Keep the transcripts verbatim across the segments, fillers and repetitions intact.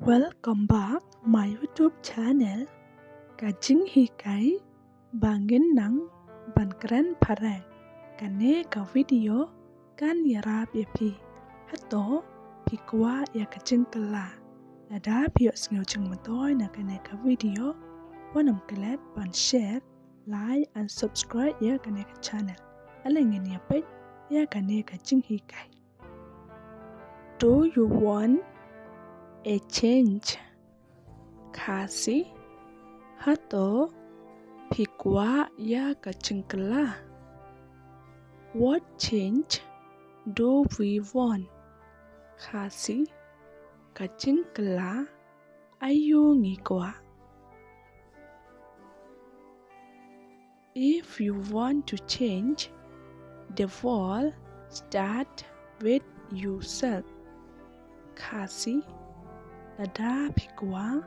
Welcome back my YouTube channel. Ka jinghikai ba ngin nang ban kren phareng. Kane ka video kan ïarap ïa phi. Hato phi kwah ïa ka jingkylla? Lada phi ïohsngew jingmyntoi na kane ka video, wat nym klet ban share, like and subscribe ïa kane ka channel. Ale ngin ïa peit ïa kane ka jinghikai. Do you want a change? Khasi, hato phi kwah ïa ka jingkylla? What change do we want? Khasi, ka jingkylla aïu ngi kwah? If you want to change the world, start with yourself. Khasi, lada phi kwah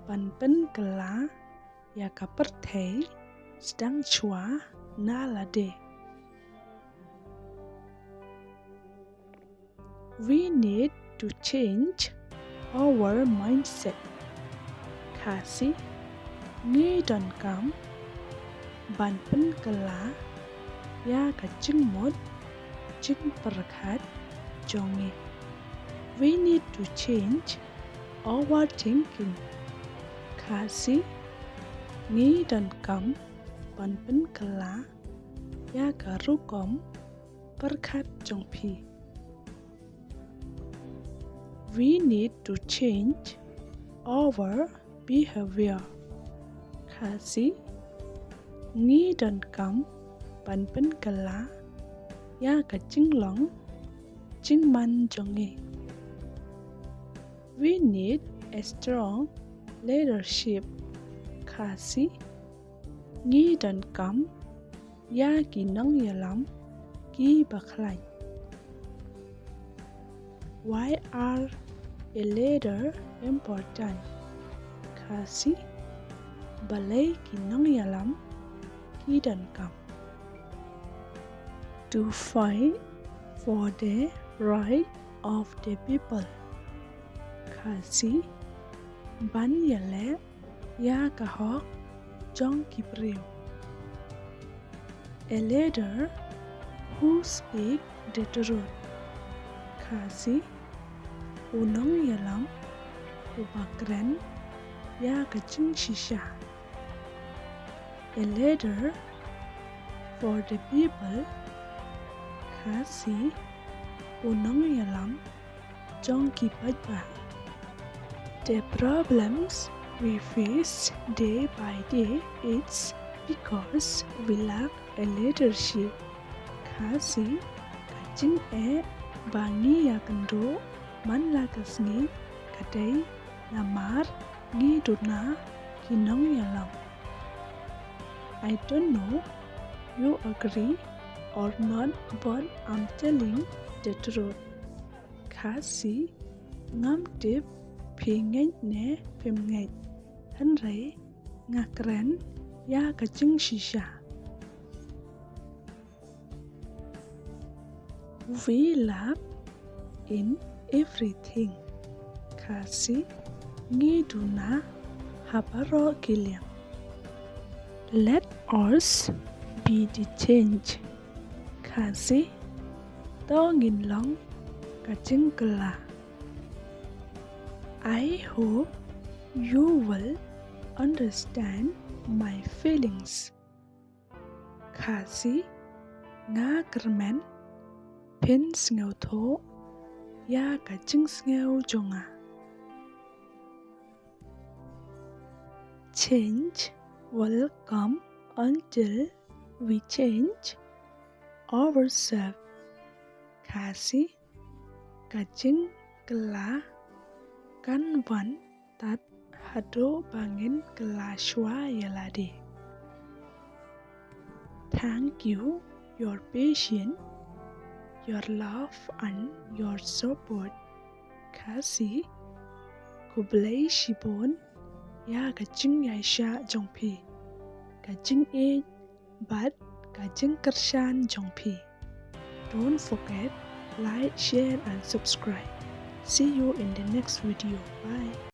ban pynkylla ïa ka pyrthei, sdang shuwa na lade. We need to change our mindset. Khasi, ngi donkam ban pynkylla ïa ka jingmut jingpyrkhat jong ngi. We need to change our thinking. Khasi, ngi donkam ban pynkylla ïa ka rukom pyrkhat jong phi. We need to change our behavior. Khasi, ngi donkam ban pynkylla ïa ka jinglong jingman jong ngi. We need a strong leadership. Khasi, ngi donkam ïa ki nongïalam kiba khlaiñ. Why are a leader important? Khasi, balei ki nongïalam ki donkam? To fight for the right of the people. Khasi, ban ïaleh ïa ka hok jong ki briew. A leader who speak the truth. Khasi, u nongïalam uba kren ïa ka jingshisha. A leader for the people. Khasi, u nongïalam jong ki paidbah. The problems we face day by day, it's because we lack a leadership. Khasi, ka jingeh ba ngi ïakynduh man la ka sngi ka dei namar ngi duna ki nongïalam. I don't know you agree or not, but I'm telling the truth. Khasi, ngam tip phi ngeit ne phim ngeit, hynrei nga kren ïa ka jingshisha. We lack in everything. Khasi, ngi duna ha baroh ki liang. Let us be the change. Khasi, to ngin long ka jingkylla. I hope you will understand my feelings. Khasi, nga kyrmen phin sngewthuh ïa ka jingsngew jong nga. Change will come until we change ourselves. Khasi, ka jingkylla kan wan tad haduh ba ngin kylla shuwa ïa lade. Thank you, your patience, your love and your support. Khasi, khublei shibun ïa ka jingïaishah jong phi, ka jingïeit bad ka jingkyrshan jong phi. Don't forget, like, share and subscribe. See you in the next video. Bye.